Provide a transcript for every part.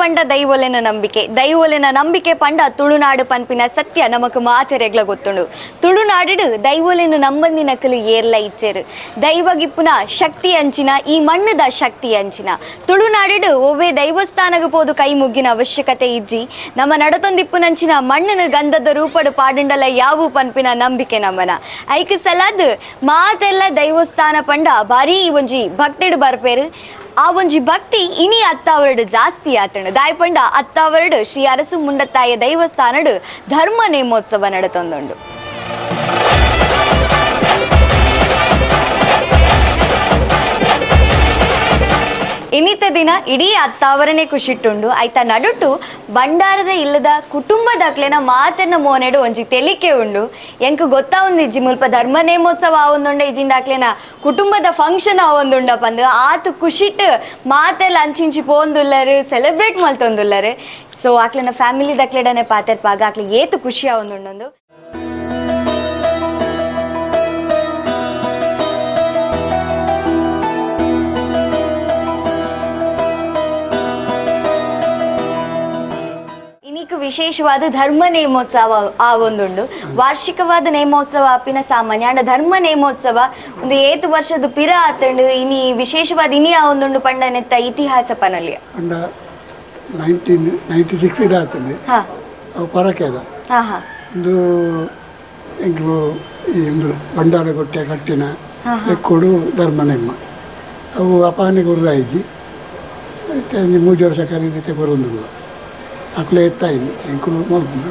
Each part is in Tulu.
ಪಂಡ ದೈವೊಲೆನ ನಂಬಿಕೆ, ದೈವೊಲೆನ ನಂಬಿಕೆ ಪಂಡ ತುಳುನಾಡು ಪನ್ಪಿನ ಸತ್ಯ ನಮಕ್ ಮಾತೆರೆಗ್ಲ ಗೊತ್ತುಂಡು. ತುಳುನಾಡು ದೈವೊಲೆನ ನಂಬಂದಿನಕಲು ಏರ್ಲ ಇಚ್ಚೇರು. ದೈವಗಿಪ್ಪುನ ಶಕ್ತಿ ಅಂಚಿನ, ಈ ಮಣ್ಣದ ಶಕ್ತಿ ಅಂಚಿನ. ತುಳುನಾಡು ಒವ್ವೆ ದೈವಸ್ಥಾನಗ ಪೋದು ಕೈ ಮುಗ್ಗಿನ ಅವಶ್ಯಕತೆ ಇಜ್ಜಿ. ನಮ್ಮ ನಡತೊಂದಿಪ್ಪುನಂಚಿನ ಮಣ್ಣನ ಗಂಧದ ರೂಪಡು ಪಾಡುಂಡಲ ಯಾವು ಪನ್ಪಿನ ನಂಬಿಕೆ ನಮ್ಮನ. ಐಕ್ ಸಲಾದ್ ಮಾತೆಲ್ಲ ದೈವಸ್ಥಾನ ಪಂಡ ಭಾರೀ ಒಂಜಿ ಭಕ್ತಿಡು ಬರ್ಪೇರು. ಆ ಒಂಜಿ ಭಕ್ತಿ ಇನಿ ಅತ್ತಾವರಡು ಜಾಸ್ತಿ ಆತಂಡು. ದಾಯಪಂಡ ಅತ್ತಾವರಡು ಶ್ರೀ ಅರಸು ಮುಂಡತ್ತಾಯ ದೈವಸ್ಥಾನಡು ಧರ್ಮ ನೇಮೋತ್ಸವ ನಡತೊಂದುಂಡು. ಇನ್ನಿತ ದಿನ ಇಡೀ ಅತ್ತಾವರನೆ ಖುಷಿಟ್ಟುಂಡು. ಆಯ್ತಾ ನಡುಟು ಭಂಡಾರದ ಇಲ್ಲದ ಕುಟುಂಬದಾಕ್ಲೆನ ಮಾತೆನ್ನ ಮೋನೆಡು ಒಂಜಿ ತೆಲಿಕೆ ಉಂಡು. ಎಂಕ್ ಗೊತ್ತಾ ಇಜ್ಜಿ ಮುಲ್ಪ ಧರ್ಮ ನೇಮೋತ್ಸವ ಆವೊಂದುಂಡ ಇಜ್ಜಿಂಡಾಕ್ಲೆನ ಕುಟುಂಬದ ಫಂಕ್ಷನ್ ಆವೊಂದುಂಡ ಪಂದು ಆತು ಖುಷಿಟ್ ಮಾತೆಲ್ಲ ಅಂಚಿಂಚಿ ಪೋಂದುಲ್ಲರು, ಸೆಲೆಬ್ರೇಟ್ ಮಲ್ತೊಂದುಲ್ಲರು. ಸೊ ಆಕ್ಲೆನ ಫ್ಯಾಮಿಲಿ ದಕ್ಲೆಡನೆ ಪಾತೆರ್ಪಾಗ ಆಕ್ಲೆ ಏತು ಖುಷಿ ಆವೊಂದುಂಡೊಂದು. ವಿಶೇಷವಾದ ಧರ್ಮ ನೇಮೋತ್ಸವ ಆ ಒಂದುಂಡು. ವಾರ್ಷಿಕವಾದ ನೇಮೋತ್ಸವ ಅಪ್ಪಿನ ಸಾಮಾನ್ಯ ಅಂಡ ಧರ್ಮ ನೇಮೋತ್ಸವ ಒಂದು ಏತು ವರ್ಷದ ಪಿರ ಆತಂಡು. ಇನಿ ವಿಶೇಷವಾದ ಇನಿ ಆ ಒಂದುಂಡು ಪಂಡನೆತ್ತ ಇತಿಹಾಸ ಪನಲಿಯ. ಪಂಡ 1996 ಆತಂಡು. ಅವು ಪರಕೆದ ಒಂದು ಎಂಕ್ಲು ಈ ಒಂದು ಭಂಡಾರ ಕೊಟ್ಟೆ ಕಟ್ಟಿನ ಎಕ್ಕೋಡು ಧರ್ಮ ನೇಮ ಅವು ಅಪಾನೆ ಗುರುರಾಯಿಜಿ 3 ವರ್ಷ ಕರೀತೆ ಬರೋದಿಲ್ಲ. ಅಕ್ಲೆ ಎತ್ತಾಯಿ ಎಂಕುಲು ಮಲ್ಪುನ.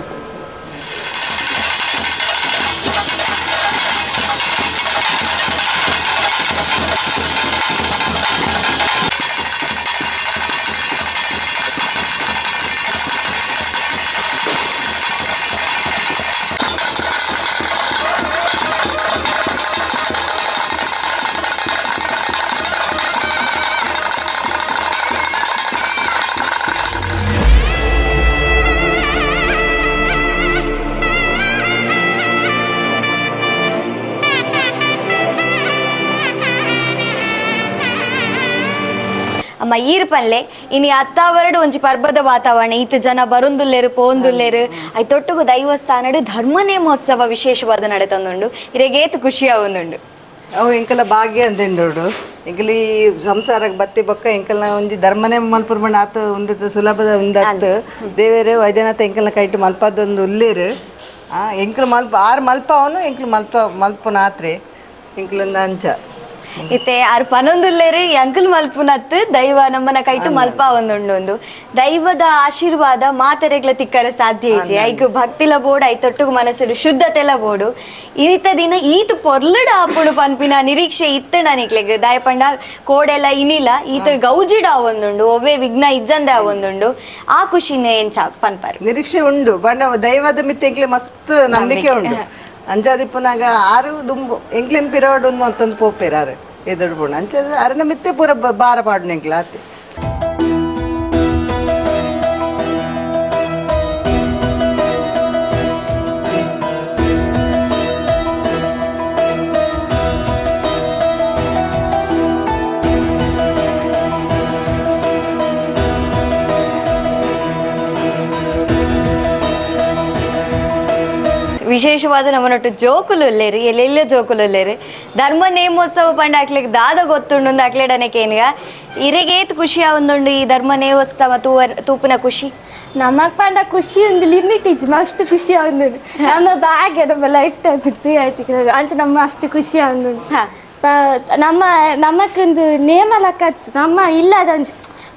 ಅಮ್ಮ ಈರ್ ಪನ್ಲೆ ಇನಿ ಅತ್ತಾವರಡು ಒಂಜಿ ಪರ್ಬದ ವಾತಾವರಣ, ಈತ ಜನ ಬರುಂದುಲ್ಲೇರು ಪೋಂದುಲ್ಲೇರು. I ತೊಟ್ಟುಗು ದೈವಸ್ಥಾನಡು ಧರ್ಮ ನೇಮೋತ್ಸವ ವಿಶೇಷವಾದ ನಡತೊಂದುಂಡು. ಇರೆಗೇತು ಖುಷಿ ಆವೊಂದುಂಡು. ಅವು ಎಂಕಲ ಭಾಗ್ಯ ಅಂದಿಂಡೋಡು. ಎಂಕಲಿ ಸಂಸಾರಕ್ಕೆ ಬತ್ತಿ ಬೊಕ್ಕ ಎಂಕಲ್ನ ಒಂಜಿ ಧರ್ಮನೇ ಮಲ್ಪುರ್ ಬಂಡ ಆತ ಉಂದತ್ತ ಸುಲಭದ ಉಂದತ್ತು. ದೇವೇರು ವೈದ್ಯನಾಥ ಎಂಕಲ್ನ ಕೈಟ್ ಮಲ್ಪದೊಂದು ಉಲ್ಲೇರು. ಎಂಕಲು ಮಲ್ಪ ಆರು ಮಲ್ಪ ಅವನು ಎಂಕಲು ಮಲ್ಪ ಮಲ್ಪುನಾತ್ರೆ ಎಂಕಲೊಂದು ಅಂಚ. ಇತ್ತೆ ಆರು ಪನೊಂದುಲ್ಲೇರು ಅಂಕಲ್ ಮಲ್ಪುನತ್ತು ದೈವ ನಮ್ಮನ ಕೈಟು ಮಲ್ಪ ಒಂದುಂಡು. ದೈವದ ಆಶೀರ್ವಾದ ಮಾತೆರೆಗ್ಲ ತಿಕ್ಕರೆ ಸಾಧ್ಯ ಇಜ್ಜಿ. ಐಕ್ ಭಕ್ತಿಲ ಬೋಡು, I ತೊಟ್ಟುಗು ಮನಸ್ಸುಡು ಶುದ್ಧತೆಲ ಬೋಡು. ಈತ ದಿನ ಈತ ಪೊರ್ಲುಡು ಆಪುಡು ಪನ್ಪಿನ ನಿರೀಕ್ಷೆ ಇತ್ತಂಡ ನಿಕ್ಲೆಗ್. ದಾಯಪಂಡ ಕೋಡೆಲ್ಲ ಇನಿಲ ಈತ ಗೌಜಿಡ ಆವೊಂದುಂಡು, ಒವ್ವೆ ವಿಘ್ನ ಇಜ್ಜಂದೆ ಆವೊಂದುಂಡು. ಆ ಖುಷಿನೇ ಎಂಚ ಪನ್ಪಾರು. ನಿರೀಕ್ಷೆ ಉಂಡು ಬಣ್ಣ ದೈವದ ಮಿತ್ತ ಎಂಕ್ಲೆ ಮಸ್ತ್ ನಂಬಿಕೆ ಉಂಡು. ಅಂಚಾದಿಪ್ಪುನಾಗ ಆರು ದುಂಬು ಎಂಕ್ಲೆನ್ ಪಿರವಡು ಒಂದು ಅಂತಂದು ಪೋಪೇರು ಆರು ಎದುರು ಪೋಣ ಅಂಚ ಅರನ ಮಿತ್ತೆ ಪೂರ ಬಾರ ಪಾಡುನ ಎಂಕ್ಲ ಆತೆ. ವಿಶೇಷವಾದ ನಮ್ಮನೊಟ್ಟು ಜೋಕುಲು ಉಲ್ಲೇರು, ಎಲ್ಲೆಲ್ಲ ಜೋಕುಲು ಉಲ್ಲೇರು. ಧರ್ಮ ನೇಮೋತ್ಸವ ಪಂಡ ಅಕ್ಲೆಗ್ ದಾದ ಗೊತ್ತುಂಡು ಅಕ್ಲೆಡನೆಕೇನಿಗ. ಇರೆಗೇತ್ ಖುಷಿ ಆವೊಂದುಂಡು ಈ ಧರ್ಮ ನೇಮೋತ್ಸವ ತೂಪುನ ಖುಷಿ. ನಮಗ್ ಪಂಡ ಖುಷಿ ಒಂದು ಲಿಮಿಟ್ ಇಜ್ಜಿ, ಮಸ್ತ್ ಖುಷಿ ಆವೊಂದುಂಡು. ನಮ್ಮ ಭಾಗ್ಯ ನಮ್ಮ ಲೈಫ್ ಟೈಮ್ ಆಯ್ತು ಅಂಚ ನಮ್ಮ ಅಷ್ಟು ಖುಷಿ ಆವೊಂದುಂಡು. ನಮ್ಮ ನಮಕ್ಕೊಂದು ನೇಮ ಲಕ್ಕತ್ತು ನಮ್ಮ ಇಲ್ಲದ ಅಂಚ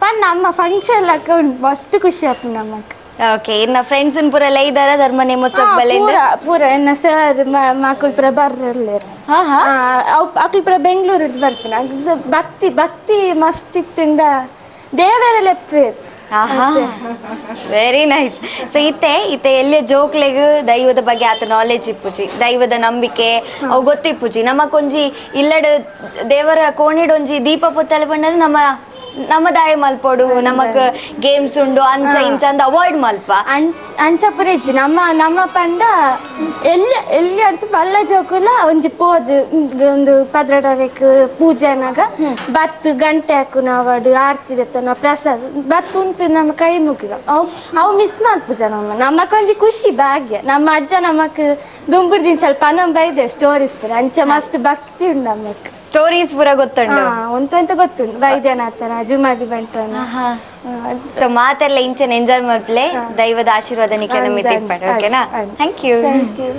ಪಂಡ ನಮ್ಮ ಫಂಕ್ಷನ್ ಲಕ್ಕ ಉಂಟು, ಮಸ್ತ್ ಖುಷಿ ಆಪುಂಡು ನಮಕ್. ಓಕೆ, ಇನ್ನ ಫ್ರೆಂಡ್ಸ್ ಪೂರ ಲೈದಾರ ಧರ್ಮ ನೇಮೋತ್ಸವ ಬಲೆ? ಪೂರ ಪೂರ ಎನ್ನ ಸರ್ ಮಕ್ಕಳು ಪೂರ ಬರ್ರಲ್ಲೇರು. ಅವು ಅಕ್ಲು ಪೂರ ಬೆಂಗಳೂರು ಬರ್ತೀನಿ. ಅದು ಭಕ್ತಿ ಭಕ್ತಿ ಮಸ್ತ್ ಇತ್ತುಂಡ ದೇವರ ಲೆಪ್ಪೇರು. Very nice. So ಇತ್ತೆ ಇತ್ತೆ ಎಲ್ಲಿಯ ಜೋಕ್ಲೆಗ್ ದೈವದ ಬಗ್ಗೆ ಆತ ನಾಲೆಜ್ ಇಪ್ಪುಜಿ, ದೈವದ ನಂಬಿಕೆ ಅವು ಗೊತ್ತಿಪ್ಪುಜಿ. ನಮಕೊಂಜಿ ಇಲ್ಲಡ ದೇವರ ಕೋಣಿಡೊಂಜಿ ದೀಪ ಪೊತ್ತಲೆ ಪಂಡದ ನಮ್ಮ ನಮದಾಯ ಮಲ್ಪೊಡು, ನಮಕ್ ಗೇಮ್ಸ್ ಉಂಡು ಅಂಚ ಇಂಚ ಅಂದ್ ಅವಾಯ್ಡ್ ಮಲ್ಪ. ಅಂಚ ಅಂಚ ಪೂರ ಇಜ್ಜಿ. ನಮ್ಮ ನಮ್ಮ ಪಂಡ ಎಲ್ಲಿ ಎಲ್ಲಿ ಅರ್ಥ ಬಲ್ಲ ಜೋಕುಲ ಒಂಜಿ ಪೋದು ಒಂದು ಪದ್ರಡವೆಕ್ ಪೂಜೆ ಅನಾಗ ಬತ್ತು ಗಂಟೆ ಹಾಕುನ ಅವಾಡು ಆರತಿ ದೆತ್ತನ ಪ್ರಸಾದ ಬತ್ತು ಉಂತು ನಮ್ಮ ಕೈ ಮುಗಿವ. ಅವು ಅವು ಮಿಸ್ ಮಲ್ಪುಜ ನಮ್ಮ. ನಮಕೊಂಜಿ ಖುಷಿ ಭಾಗ್ಯ. ನಮ್ಮ ಅಜ್ಜ ನಮಕ್ ದುಂಬುರ್ದಿನ ಸ್ವಲ್ಪ ಪನಂ ಬೈದೆ ಸ್ಟೋರೀಸ್ ಪೂರ. ಅಂಚ ಮಸ್ತ್ ಭಕ್ತಿ ಉಂಡು ನಮಕ್. ಸ್ಟೋರೀಸ್ ಪೂರ ಗೊತ್ತುಂಡು? ಒಂತೊಂತ ಗೊತ್ತುಂಡು, ವೈದ್ಯನಾಥನ ಜುಮಾದಿ ಬಂಟನ. ಸೊ ಮಾತೆಲ್ಲ ಇಂಚನ ಎಂಜಾಯ್ ಮಲ್ಪಲೆ, ದೈವದ ಆಶೀರ್ವಾದ ನಿಕ್ಲೆನ ಮಿತ್ತ್ ಇಪ್ಪಡ್, ಓಕೆನಾ? Thank you. Thank you.